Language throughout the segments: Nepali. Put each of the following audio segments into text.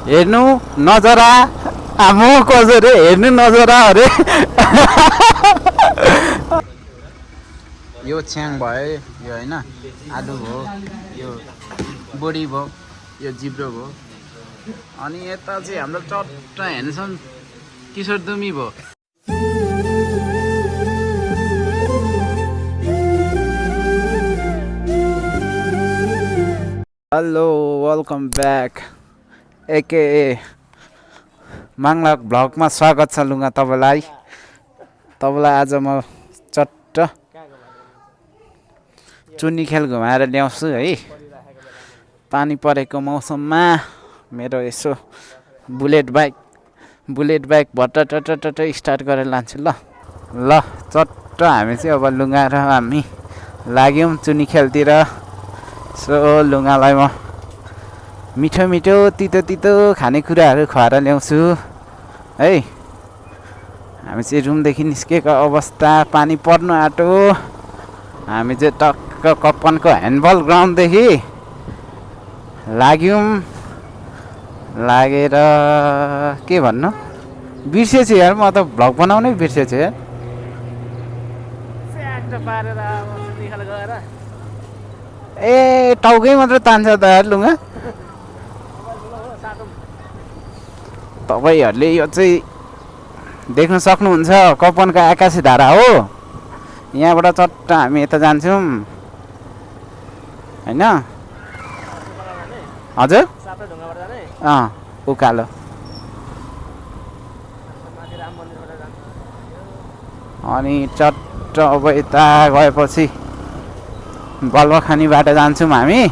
हेर्नु नजरा आमो कसरी हेर्नु नजरा अरे यो छ्याङ भयो यो होइन आलु हो यो बोडी भयो यो जिब्रो भयो अनि यता चाहिँ हाम्रो चट्ट हेर्नुछन् किशोर दुमी भयो हेलो वेलकम ब्याक एके माङला भ्लगमा स्वागत छ लुगा तपाईँलाई आज म चट्ट चुन्नी खेल घुमाएर ल्याउँछु है पानी परेको मौसममा मेरो यसो बुलेट बाइक भट्ट स्टार्ट गरेर लान्छु ल चट्ट हामी चाहिँ अब लुगा र हामी लाग्यौँ चुन्नी खेलतिर सो लुगालाई म मिठो तितो खानेकुराहरू खुवाएर ल्याउँछु है हामी चाहिँ रुमदेखि निस्केको अवस्था पानी पर्नु आँटो हामी चाहिँ टक्क कप्पनको ह्यान्डबल ग्राउन्डदेखि लागेर के भन्नु बिर्सेछु यार म त भ्लग बनाउनै बिर्सेछु यार ए टाउकै मात्र तान्छ त यार लुगा तपाईँहरूले यो चाहिँ देख्न सक्नुहुन्छ कपनको आकाशी धारा हो यहाँबाट चट्ट हामी यता जान्छौँ होइन हजुर उकालो अनि चट्ट अब यता गएपछि बल्बखानीबाट जान्छौँ हामी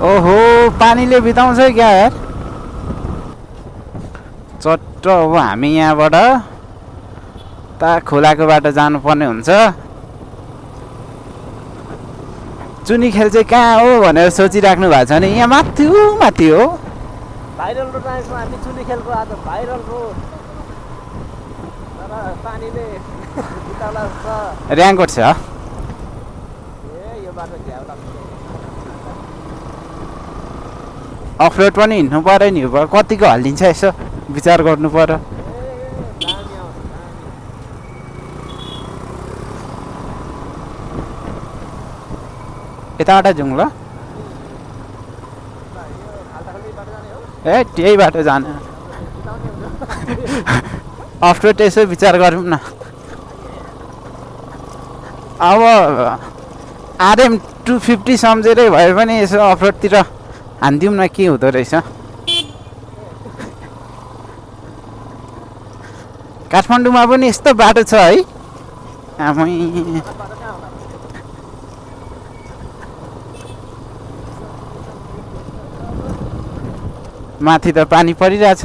ओहो पानीले बिताउँछ क्या यार चट्ट अब हामी यहाँबाट ता खोलाको बाटो जानुपर्ने हुन्छ चुनी खेल चाहिँ कहाँ हो भनेर सोचिराख्नु भएको छ नि यहाँ माथि हो भाइरल रोड आएछ हामी चुनी खेलको आज भाइरल रोड तर पानीले बिताउला छ ऱ्याङ्कोट छ ए यो बाटो झ्याउ लाग्छ अफरोड पनि हिँड्नु पऱ्यो नि कतिको हालिदिन्छ यसो विचार गर्नु पर्यो यताबाट जाउँ ल ए त्यही बाटो जाने अफरोड यसो विचार गरौँ न अब आरएम 250 सम्झेरै भए पनि यसो अफरोडतिर हान्दिउँ न के हुँदो रहेछ काठमाडौँमा पनि यस्तो बाटो छ है आमै माथि त पानी परिरहेछ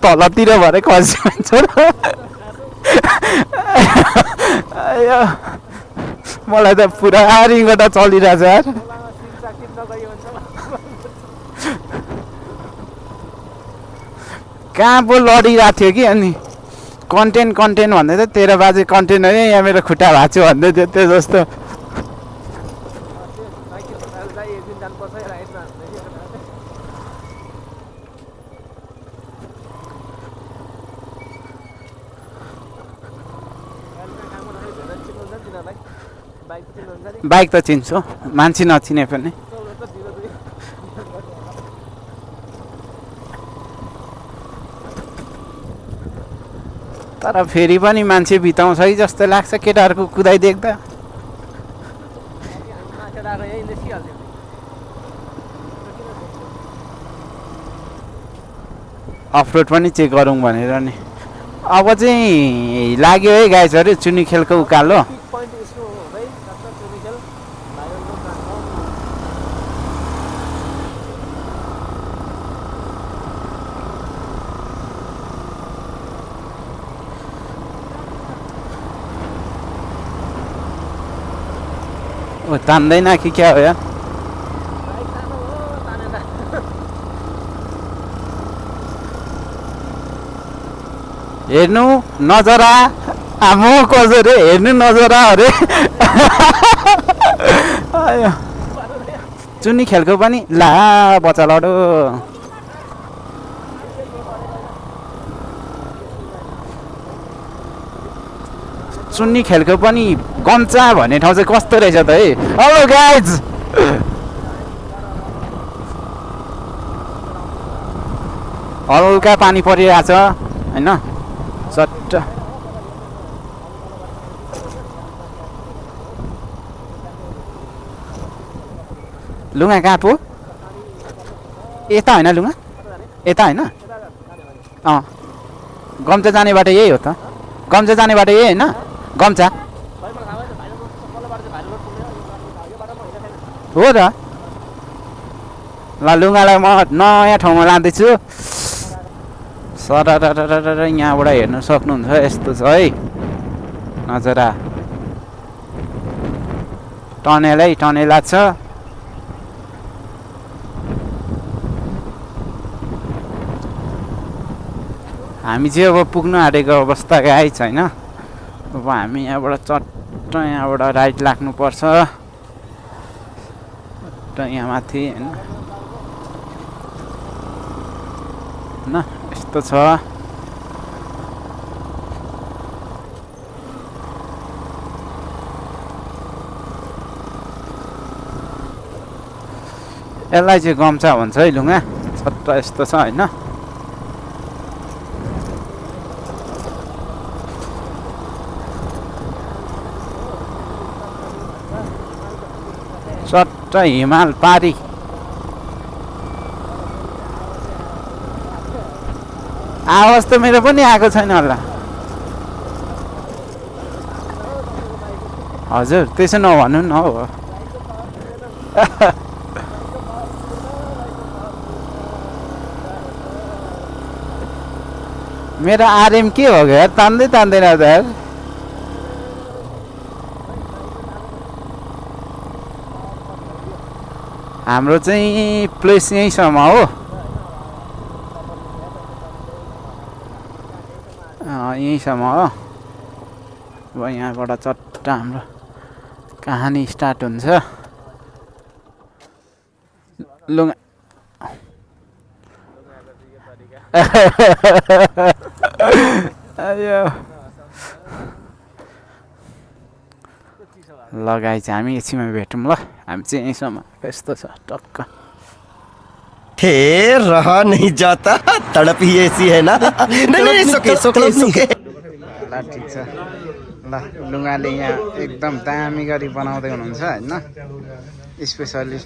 तलतिर भरे खसी हुन्छ मलाई त पुरा रिङ्गट चलिरहेछ यार कहाँ पो लडिरहेको थियो कि अनि कन्टेन्ट भन्दै थियो 13 बाजे कन्टेन्ट हो यहाँ मेरो खुट्टा भएको छ भन्दै थियो त्यो जस्तो बाइक त चिन्छु मान्छे नचिने पनि तर फेरि पनि मान्छे बिताउँछ है जस्तो लाग्छ केटाहरूको कुदाइ देख्दा अफरोड पनि चेक गरौँ भनेर नि अब चाहिँ लाग्यो है गाइजहरू चुनी खेलको उकालो तान्दैन कि क्या हो यार हेर्नु नजरा आमो कसो रे हेर्नु नजरा अरे आयो चुन्नी खेलको पनि ला बच्चा लडो चुन्नी खेलको पनि गम्चा भन्ने ठाउँ चाहिँ कस्तो रहेछ त है हेलो गाइज हल्का पानी परिरहेछ होइन चट्ट लुगा कहाँ पो यता होइन लुगा यता होइन अँ गम्चा जाने बाटो यही हो त गम्चा जाने बाटो यही होइन गम्चा हो त ल लुगालाई म नयाँ ठाउँमा लाँदैछु सर यहाँबाट हेर्नु सक्नुहुन्छ यस्तो छ है नजरा टनेला छ हामी चाहिँ अब पुग्नु आँटेको अवस्था गाई छैन अब हामी यहाँबाट चट्ट यहाँबाट राइट लाग्नुपर्छ यहाँ माथि होइन यस्तो छ यसलाई चाहिँ गम्चा भन्छ है लुगा छट्ट यस्तो छ होइन चट्ट हिमाल पारी आवाज त मेरो पनि आएको छैन होला हजुर त्यसो नभन्नु न हो मेरो आरएम के हो गयो तान्दै तान्दैन त हाम्रो चाहिँ प्लेस यहीँसम्म हो यहीँसम्म हो अब यहाँबाट चट्ट हाम्रो कहानी स्टार्ट हुन्छ लुगा आयो लगाइ चाहिँ हामी एकछिनमा भेटौँ ल हामी चाहिँ यहीँसम्म यस्तो छ टक्क हे रहा नहीं जाता तड़प ही ऐसी है ना नहीं सोके ल ठिक छ ल लुगाले यहाँ एकदम दामी गरी बनाउँदै हुनुहुन्छ होइन स्पेसली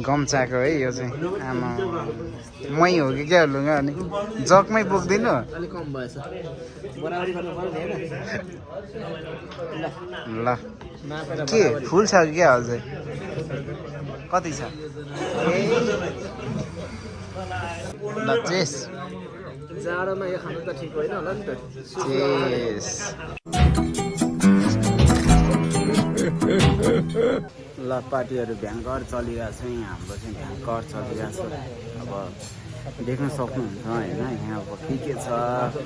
गम्चाको है यो चाहिँ आमा मै हो कि क्या लुगा अनि जगमै बोक्दिनु अलिक कम भएछ ल के फुल छ क्या अझै कति छ ल चेस जाडोमा यो खानु त ठिक होइन होला नि त चेस ल पार्टीहरू भयङ्कर चलिरहेछ यहाँ हाम्रो चाहिँ भयङ्कर चलिरहेछ अब देख्न सक्नुहुन्छ होइन यहाँ अब के छ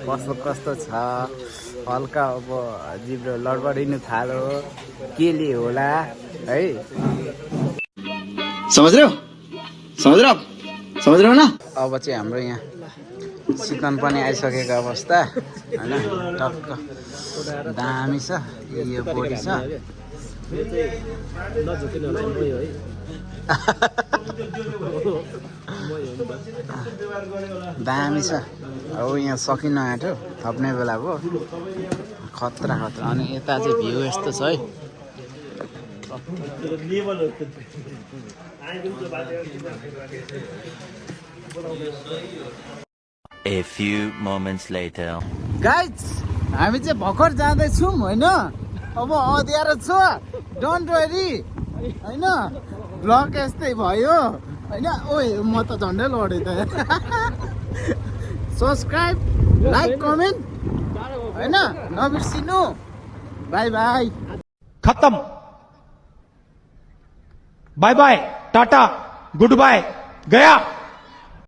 कस्तो कस्तो छ हल्का अब जिब्रो लडबडिनु थाल्यो केले होला है समझ रहे हो ना अब चाहिँ हाम्रो यहाँ चिकन पनि आइसकेको अवस्था होइन टक्क दामी छ यो बोडी छ दामी छ अब यहाँ सकिन आँट्यो थप्ने बेला भयो खतरा अनि यता चाहिँ भ्यू यस्तो छ है A few moments later. Guys हामी चाहिँ भर्खर जाँदैछौँ होइन अब अँध्यारो छ डोन्ट वरी होइन ब्लग यस्तै भयो होइन ओए म त झन्डै लडेँ त सब्सक्राइब लाइक कमेन्ट होइन नबिर्सिनु बाई बाई खत्म bye bye tata good bye गया